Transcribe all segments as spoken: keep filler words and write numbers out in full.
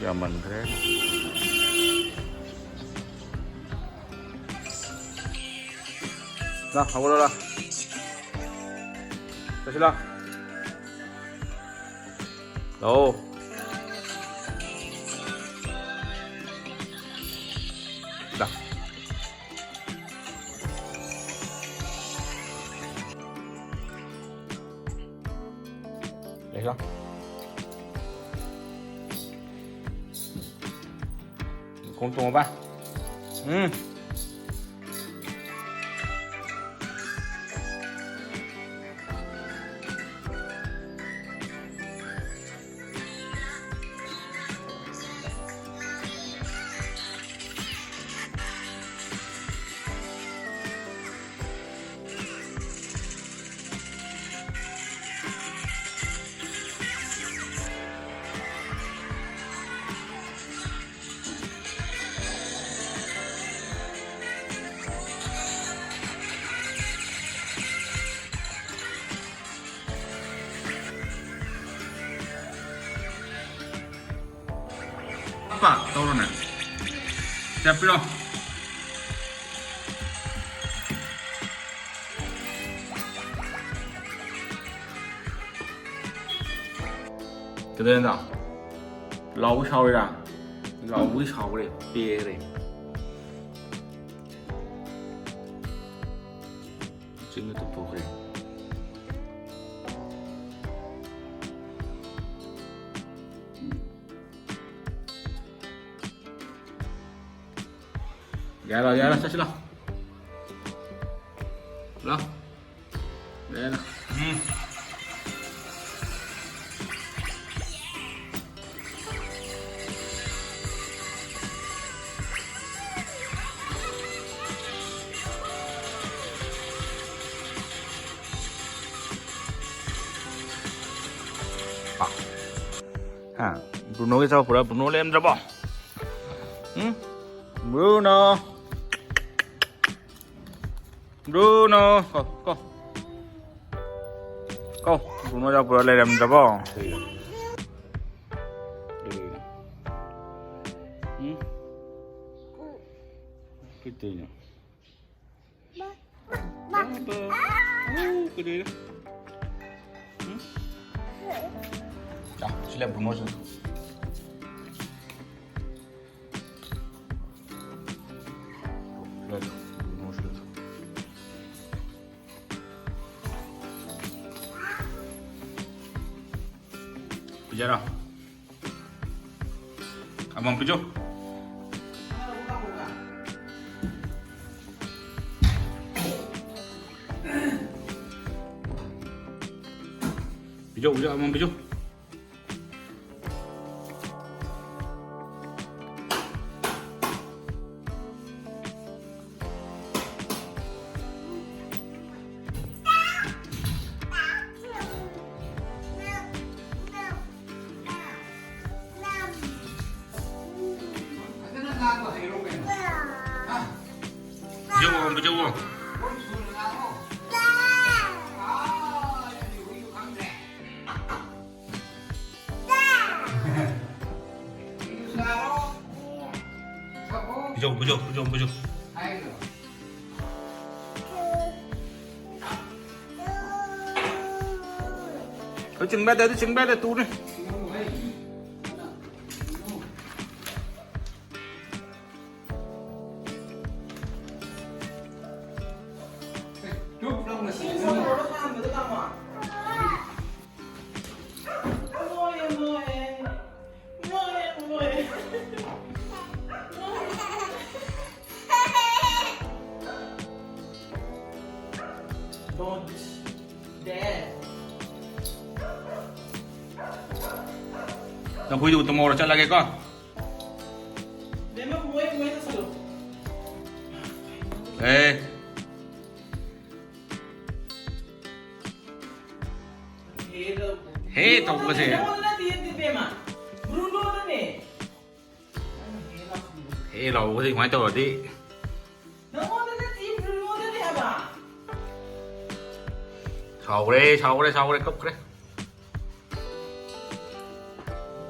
ꯌꯥꯝꯃꯟꯈ꯭ꯔꯦ꯫ ꯂꯥ, ꯍꯧꯒꯠꯂꯣ, ꯂꯥ꯫ ꯆꯠꯁꯤ, ꯂꯥ꯫ ꯂꯥꯛꯑꯣ꯫ ꯂꯥ꯫ ꯂꯩꯁꯥ꯫ ꯈꯣꯡ ꯇꯣꯡꯉꯕ? ꯎꯝ꯫ ꯄꯥ ꯇꯧꯔꯣꯅꯦ꯫ ꯆꯠꯄꯤꯔꯣ꯫ ꯀꯩꯗꯧꯔꯤꯅꯣ? ꯂꯥꯎꯕ ꯁꯥꯎꯔꯤꯔꯥ? ꯂꯥꯎꯕꯒꯤ ꯁꯥꯎꯈ꯭ꯔꯦ, ꯄꯦꯈ꯭ꯔꯦ꯫ ꯆꯤꯡꯗ ꯇꯨꯝꯊꯣꯛꯈ꯭ꯔꯦ꯫ ꯌꯥꯔꯦ, ꯌꯥꯔꯦ, ꯆꯠꯁꯤ ꯂꯥꯎ꯫ ꯂꯥꯎ꯫ ꯌꯥꯔꯦ, ꯂꯥꯎ꯫ ꯎꯝ꯫ ꯍꯥ, ꯕ꯭ꯔꯨꯅꯣꯒꯤ ꯑꯆꯥꯄꯣꯠ ꯄꯨꯔꯥ ꯕ꯭ꯔꯨꯅꯣ ꯂꯩꯔꯝꯗ꯭ꯔꯕꯣ? ꯎꯝ? ꯕ꯭ꯔꯨꯅꯣ꯫ ꯕ꯭ꯔꯨꯅꯣ꯫ ꯀꯣ, ꯀꯣ꯫ ꯀꯣ, ꯕ꯭ꯔꯨꯅꯣ ꯑꯆꯥꯄꯣꯠ ꯄꯨꯔꯥ ꯂꯩꯔꯝꯗ꯭ꯔꯕꯣ? ꯀꯩꯒꯤꯅꯣ? ꯀꯩꯗꯧꯔꯤꯅꯣ? ꯄꯥꯄꯥ꯫ ꯑꯧ, ꯀꯩꯗꯧꯔꯤꯅꯣ? ꯎꯝ? ꯆꯥ, ꯁꯤ ꯂꯩ, ꯕ꯭ꯔꯨꯅꯣꯁꯨ꯫ ꯁꯤ ꯂꯩ, ꯕ꯭ꯔꯨꯅꯣꯁꯨ ꯂꯩ꯫ ꯄꯤꯖꯔꯣ꯫ ꯑꯃꯃꯝ ꯄꯤꯖꯧ꯫ ꯄꯤꯖꯧ, ꯄꯤꯖꯧ, ꯑꯃꯃꯝ ꯄꯤꯖꯧ꯫ ꯐꯖꯅ ꯉꯥꯡꯕ ꯍꯩꯔꯣ ꯀꯩꯅꯣ꯫ ꯍꯥ? ꯄꯤꯖꯧꯋꯣ, ꯄꯤꯖꯧꯋꯣ꯫ ꯂꯣꯟ ꯁꯨꯅ ꯉꯥꯡꯉꯣ꯫ ꯑꯥ, ꯑꯗꯨꯗꯤ ꯍꯨꯏꯗꯨ ꯈꯪꯗ꯭ꯔꯦ꯫ ꯍꯨꯏꯗꯨ ꯆꯥꯔꯣ꯫ ꯊꯛꯑꯣ꯫ ꯄꯤꯖꯧ, ꯄꯤꯖꯧ, ꯄꯤꯖꯧ, ꯄꯤꯖꯧ꯫ ꯍꯥꯏꯗ꯭ꯔꯣ? ꯑꯗꯨ ꯆꯤꯡꯕ ꯌꯥꯗꯦ, ꯑꯗꯨ ꯆꯤꯡꯕ ꯌꯥꯗꯦ, ꯇꯨꯅꯤ꯫ ꯆꯨꯞ ꯂꯥꯎꯅ ꯁꯤꯖꯤꯟꯅꯧ꯫ ꯃꯣꯏ, ꯃꯣꯏ꯫ ꯃꯣꯏ, ꯃꯣꯏ꯫ Don't dare. ꯅꯈꯣꯏꯗꯨ ꯇꯨꯝꯍꯧꯔꯣ, ꯆꯠꯂꯒꯦꯀꯣ꯫ ꯕꯦꯝꯃ, ꯃꯣꯏ, ꯃꯣꯏ ꯇꯧꯁꯜꯂꯨ꯫ ꯑꯦ꯫ ꯍꯦ ꯇꯧꯕ꯫ ꯍꯦ ꯇꯧꯕꯁꯦ꯫ ꯅꯪꯉꯣꯟꯗ ꯅꯠꯇꯦ, ꯕꯦꯝꯃ꯫ ꯕ꯭ꯔꯨꯅꯣꯗꯅꯦ꯫ ꯍꯦ ꯂꯥꯎꯕꯁꯦ ꯀꯃꯥꯏꯅ ꯇꯧꯔꯗꯤ? ꯅꯪꯉꯣꯟꯗ ꯅꯠꯇꯦ, ꯕ꯭ꯔꯨꯅꯣꯗꯅꯦ ꯍꯥꯏꯕ꯫ ꯁꯥꯎꯈ꯭ꯔꯦ, ꯁꯥꯎꯈ꯭ꯔꯦ, ꯁꯥꯎꯈ꯭ꯔꯦ, ꯀꯞꯈ꯭ꯔꯦ꯫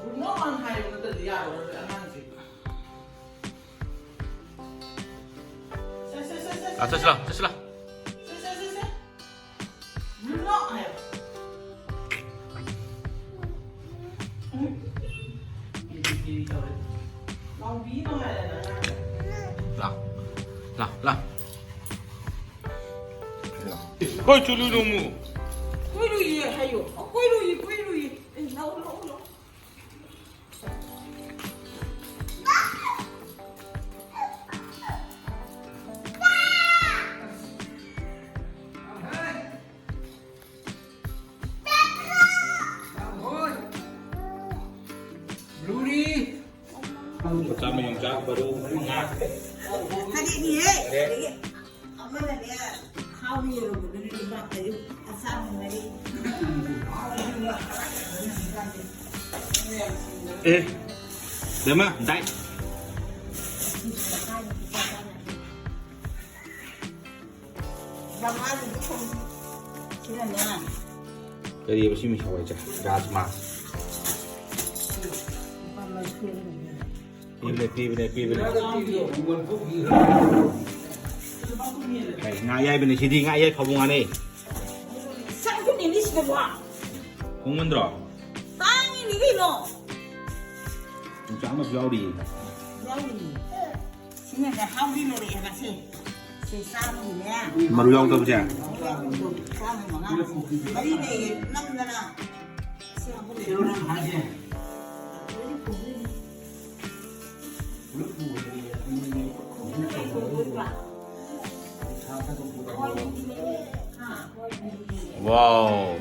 ꯕ꯭ꯔꯨꯅꯣ ꯍꯥꯟꯅ ꯍꯥꯏꯌꯨ, ꯅꯠꯇ꯭ꯔꯗꯤ ꯌꯥꯔꯔꯣꯏ ꯑꯉꯥꯡꯁꯦ꯫ ꯂꯥꯛ, ꯆꯠꯁꯤ ꯂꯥꯛ, ꯆꯠꯁꯤ ꯂꯥꯛ꯫ ꯂꯥꯛ, ꯂꯥꯛ, ꯂꯥꯛ꯫ ꯀꯣꯏ ꯆꯨꯂꯨ ꯅꯣꯡꯃꯨ꯫ ꯀꯣꯏꯔꯨꯏꯌꯦ ꯍꯥꯏꯌꯣ꯫ ꯀꯣꯏꯔꯨꯏꯌꯦ, ꯀꯣꯏꯔꯨꯏꯌꯦ꯫ ꯑꯦ, ꯂꯥꯛꯑꯣ, ꯂꯥꯛꯑꯣ, ꯂꯥꯛꯑꯣ꯫ ꯆꯥꯝꯃ ꯌꯣꯡꯆꯥꯛ ꯃꯔꯨ ꯃꯉꯥ꯫ ꯇꯔꯦꯠꯅꯤꯍꯦ꯫ ꯑꯗꯒꯤ ꯑꯃꯅꯅꯦ, ꯈꯥꯎꯗ ꯌꯦꯔꯨꯝꯕꯗꯨꯅ ꯂꯨꯄꯥ ꯇꯔꯦꯠ, ꯑꯆꯥꯝꯃ ꯃꯔꯤ꯫ ꯑꯦ, ꯕꯦꯝꯃ, ꯗꯥꯏꯠ꯫ ꯃꯉꯥꯗꯨꯗꯤ ꯊꯣꯡ-, ꯁꯤꯅꯅꯦ꯫ ꯀꯔꯤꯑꯕ ꯁꯤ ꯃꯤꯁ ꯍꯋꯥꯏꯁꯦ? ꯔꯥꯖꯃꯥ꯫ ꯂꯨꯄꯥ ꯃꯔꯤꯐꯨ ꯂꯩꯔꯝꯃꯦ꯫ ꯄꯤꯕꯅꯦ, ꯄꯤꯕꯅꯦ, ꯄꯤꯕꯅꯦ꯫ ꯀꯩ, ꯉꯥ ꯑꯌꯥꯏꯕꯅꯦ ꯁꯤꯗꯤ, ꯉꯥ ꯑꯌꯥꯏ ꯐꯕꯧ ꯉꯥꯅꯦ꯫ ꯆꯥꯛ ꯊꯣꯡꯉꯤꯅꯤ ꯁꯤꯗꯕꯣ꯫ ꯍꯣꯡꯃꯟꯗ꯭ꯔꯣ? ꯇꯥꯡꯉꯤꯅꯤ ꯀꯩꯅꯣ꯫ ꯌꯣꯡꯆꯥꯛ ꯑꯃꯁꯨ ꯌꯥꯎꯔꯤꯌꯦ꯫ ꯌꯥꯎꯔꯤꯌꯦ꯫ ꯁꯤꯅꯅꯦ ꯍꯥꯎꯗꯤ ꯂꯣꯏꯔꯛꯑꯦꯕ ꯁꯦ꯫ ꯁꯦ ꯆꯥꯝꯃꯒꯤꯅꯦ꯫ ꯃꯔꯨ ꯌꯥꯎꯗꯕꯁꯦ? ꯃꯔꯨ ꯌꯥꯎꯗꯕꯗꯣ ꯆꯥꯝꯃ ꯃꯉꯥ꯫ ꯃꯔꯤ ꯂꯩꯌꯦ, ꯅꯝꯗꯅ꯫ ꯁꯤ ꯍꯥꯞꯄꯨꯅꯦ꯫ ꯋꯥꯎ꯫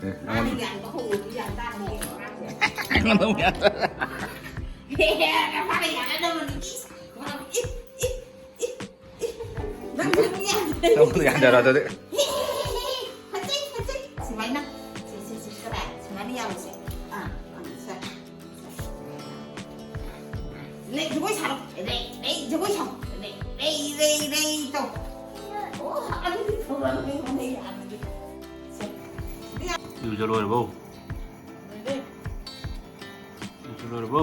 ꯑꯦ, ꯃꯥꯅ ꯅꯉꯣꯟꯗ ꯌꯥꯟꯕ ꯍꯧꯔꯗꯤ ꯌꯥꯟ ꯇꯥꯕꯅꯤ ꯀꯩꯅꯣ ꯑꯉꯥꯡꯁꯦ꯫ ꯑꯩꯉꯣꯟꯗ ꯑꯃꯨꯛ ꯌꯥꯟ-꯫ ꯍꯦ, ꯍꯦ, ꯅꯄꯥꯅ ꯌꯥꯜꯂꯗꯕꯅꯤ꯫ ꯏꯁ, ꯏ, ꯏ, ꯏ, ꯏ꯫ ꯅꯪꯁꯨ ꯑꯃꯨꯛ ꯌꯥꯟ-꯫ ꯅꯉꯣꯟꯗ ꯌꯥꯟꯖꯔꯣ ꯑꯗꯨꯗꯤ꯫ ꯍꯦ, ꯍꯦ, ꯍꯦ, ꯍꯦ, ꯍꯦ꯫ ꯐꯖꯩ, ꯐꯖꯩ꯫ ꯁꯨꯃꯥꯏꯅ꯫ ꯁꯦ, ꯁꯦ, ꯁꯦ, ꯁꯦ, ꯁꯨꯃꯥꯏꯅ ꯌꯥꯜꯂꯨꯁꯦ꯫ ꯑꯥ, ꯑꯥ, ꯁꯦ꯫ ꯂꯩ, ꯖꯒꯣꯏ ꯁꯥꯔꯣ꯫ ꯂꯩ, ꯂꯩ, ꯖꯒꯣꯏ ꯁꯥꯎ꯫ ꯂꯩ, ꯂꯩ, ꯂꯩ, ꯂꯩ ꯇꯧ꯫ ꯑꯣ, ꯑꯗꯨꯗꯤ ꯐꯕꯅꯦ, ꯐꯕꯅꯦ, ꯑꯗꯨꯗꯤ꯫ ꯁꯦ꯫ ꯏꯔꯨꯖ ꯂꯣꯏꯔꯕꯣ? ꯂꯣꯏꯔꯦ꯫ ꯏꯔꯨꯖ ꯂꯣꯏꯔꯕꯣ?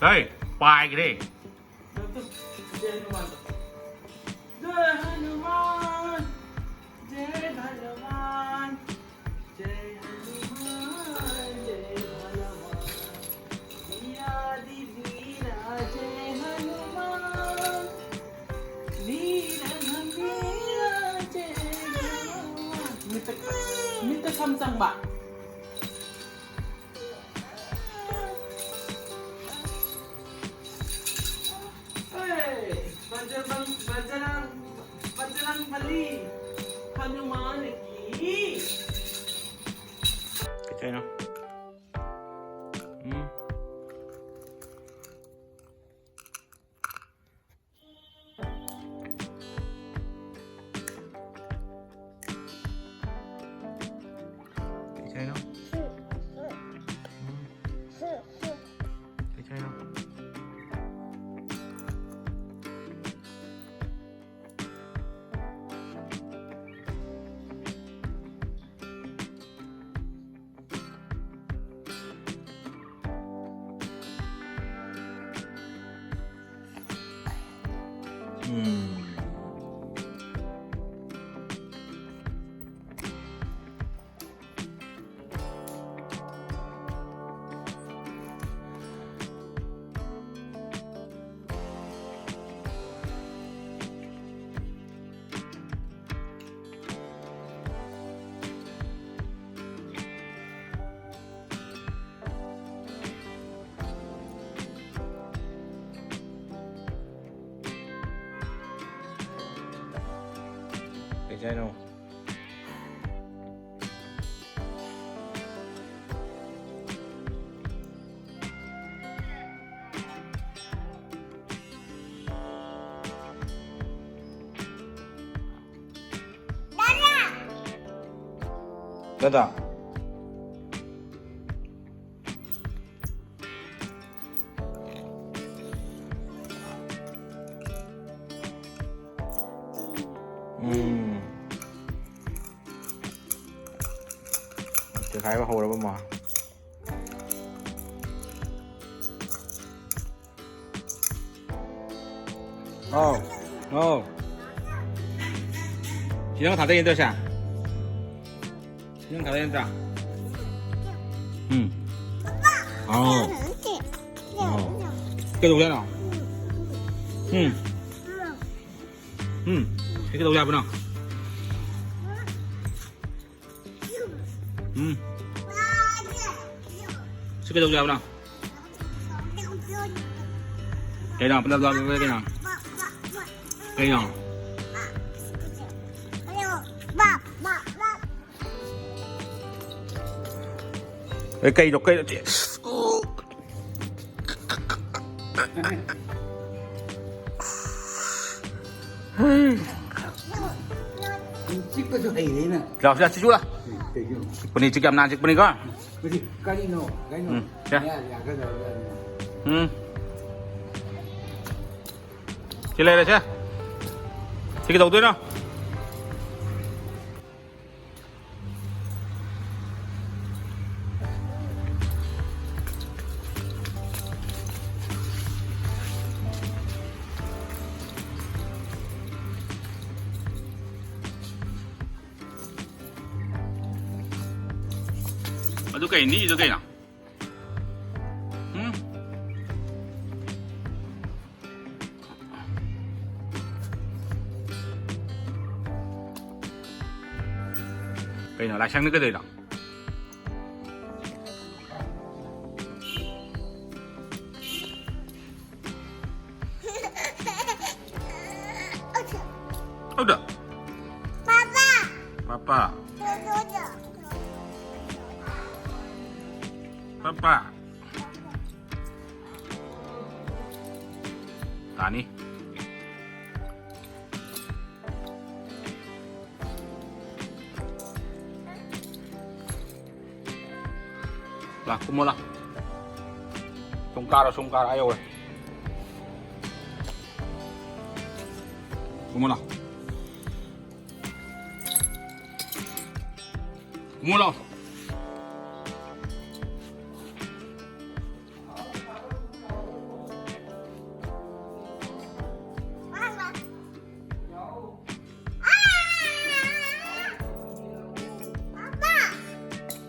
ꯍꯩ, ꯄꯥꯏꯈ꯭ꯔꯦ꯫ जय हनुमान। जय हनुमान, जय बलवान, जय हनुमान, जय बलवान। वीरादि वीरा जय हनुमान, वीर घबीरा जय हनुमान। ꯃꯤꯠꯇ, ꯃꯤꯠꯇ ꯁꯝ ꯆꯪꯕ꯫ बजरंग, बजरंग, बजरंग बली हनुमान की। ꯀꯩ ꯆꯥꯏꯅꯣ? ꯎꯝ꯫ ꯀꯩ ꯆꯥꯏꯅꯣ? ꯎꯝ꯫ ꯀꯩ ꯆꯥꯏꯅꯣ? ꯎꯝ꯫ ꯀꯩ ꯆꯥꯏꯅꯣ? ꯗꯥꯗꯥ꯫ ꯎꯝ꯫ ꯆꯦꯈꯥꯏꯕ ꯍꯧꯔꯕ ꯃꯥ꯫ ꯑꯧ꯫ ꯑꯧ꯫ ꯁꯤ ꯅꯪ ꯊꯥꯗꯩ ꯅꯠꯇ꯭ꯔꯣ ꯁꯦ? ꯁꯤ ꯅꯪ ꯊꯥꯗꯩ ꯅꯠꯇ꯭ꯔꯥ? ꯎꯝ꯫ ꯑꯧ꯫ ꯑꯧ꯫ ꯀꯩꯗꯧꯁꯦ ꯍꯥꯏꯅꯣ? ꯎꯝ꯫ ꯎꯝ꯫ ꯁꯤ ꯀꯩꯗꯧꯁꯦ ꯍꯥꯏꯕꯅꯣ? ꯎꯝ꯫ ꯁꯤ ꯀꯩꯗꯧꯁꯦ ꯍꯥꯏꯕꯅꯣ? ꯀꯩꯅꯣ? ꯄꯨꯂꯞ ꯄꯨꯂꯞ ꯄꯨꯂꯞ ꯀꯩꯅꯣ? ꯀꯩꯅꯣ? ꯑꯦ, ꯀꯩꯅꯣ? ꯀꯩꯅꯣ? ꯆꯤꯛꯄꯁꯨ ꯍꯩꯔꯦꯅ꯫ ꯂꯥꯎ, ꯁꯤꯗ ꯆꯤꯛꯎ ꯂꯥꯎ꯫ ꯀꯩꯒꯤꯅꯣ? ꯆꯤꯛꯄꯅꯤ, ꯆꯤꯛ ꯌꯥꯝ ꯅꯥꯟ ꯆꯤꯛꯄꯅꯤꯀꯣ꯫ ꯃꯁꯤ ꯀꯔꯤꯅꯣ? ꯀꯩꯅꯣ? ꯎꯝ, ꯁꯦ꯫ ꯃꯌꯥ ꯌꯥꯒꯗꯧꯔꯕ꯭ꯔꯥ? ꯎꯝ꯫ ꯁꯤ ꯂꯩꯔꯦ, ꯁꯦ꯫ ꯁꯤ ꯀꯩꯗꯧꯗꯣꯏꯅꯣ? ꯑꯗꯨ ꯀꯩ ꯅꯤꯛꯏꯗꯣ ꯀꯩꯅꯣ? ꯎꯝ? ꯀꯩꯅꯣ, ꯂꯥꯏꯁꯪꯗ ꯀꯩꯗꯧꯔꯤꯅꯣ? ꯑꯧꯗ꯫ ꯄꯥꯄꯥ꯫ ꯄꯥꯄꯥ꯫ ꯄꯥꯄꯥ꯫ ꯇꯥꯅꯤ꯫ ꯂꯥ, ꯀꯨꯝꯃꯣ ꯂꯥ꯫ ꯁꯨꯝ ꯀꯥꯔꯣ, ꯁꯨꯝ ꯀꯥꯔꯣ, ꯑꯥ ꯌꯧꯔꯦ꯫ ꯀꯨꯝꯃꯣ ꯂꯥ꯫ ꯀꯨꯝꯃꯣ ꯂꯥ꯫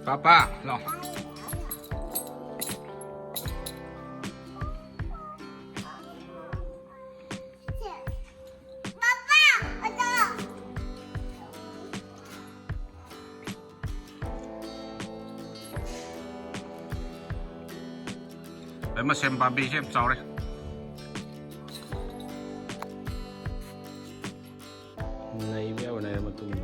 ꯄꯥꯄꯥ, ꯂꯥꯎ꯫ ꯑꯩ ꯃꯁꯦꯝ ꯄꯥꯝꯕꯤꯁꯦ ꯌꯥꯝ ꯆꯥꯎꯔꯦ꯫ ꯅꯩꯕ ꯌꯥꯕ ꯅꯩꯔ ꯃꯇꯨꯡꯗ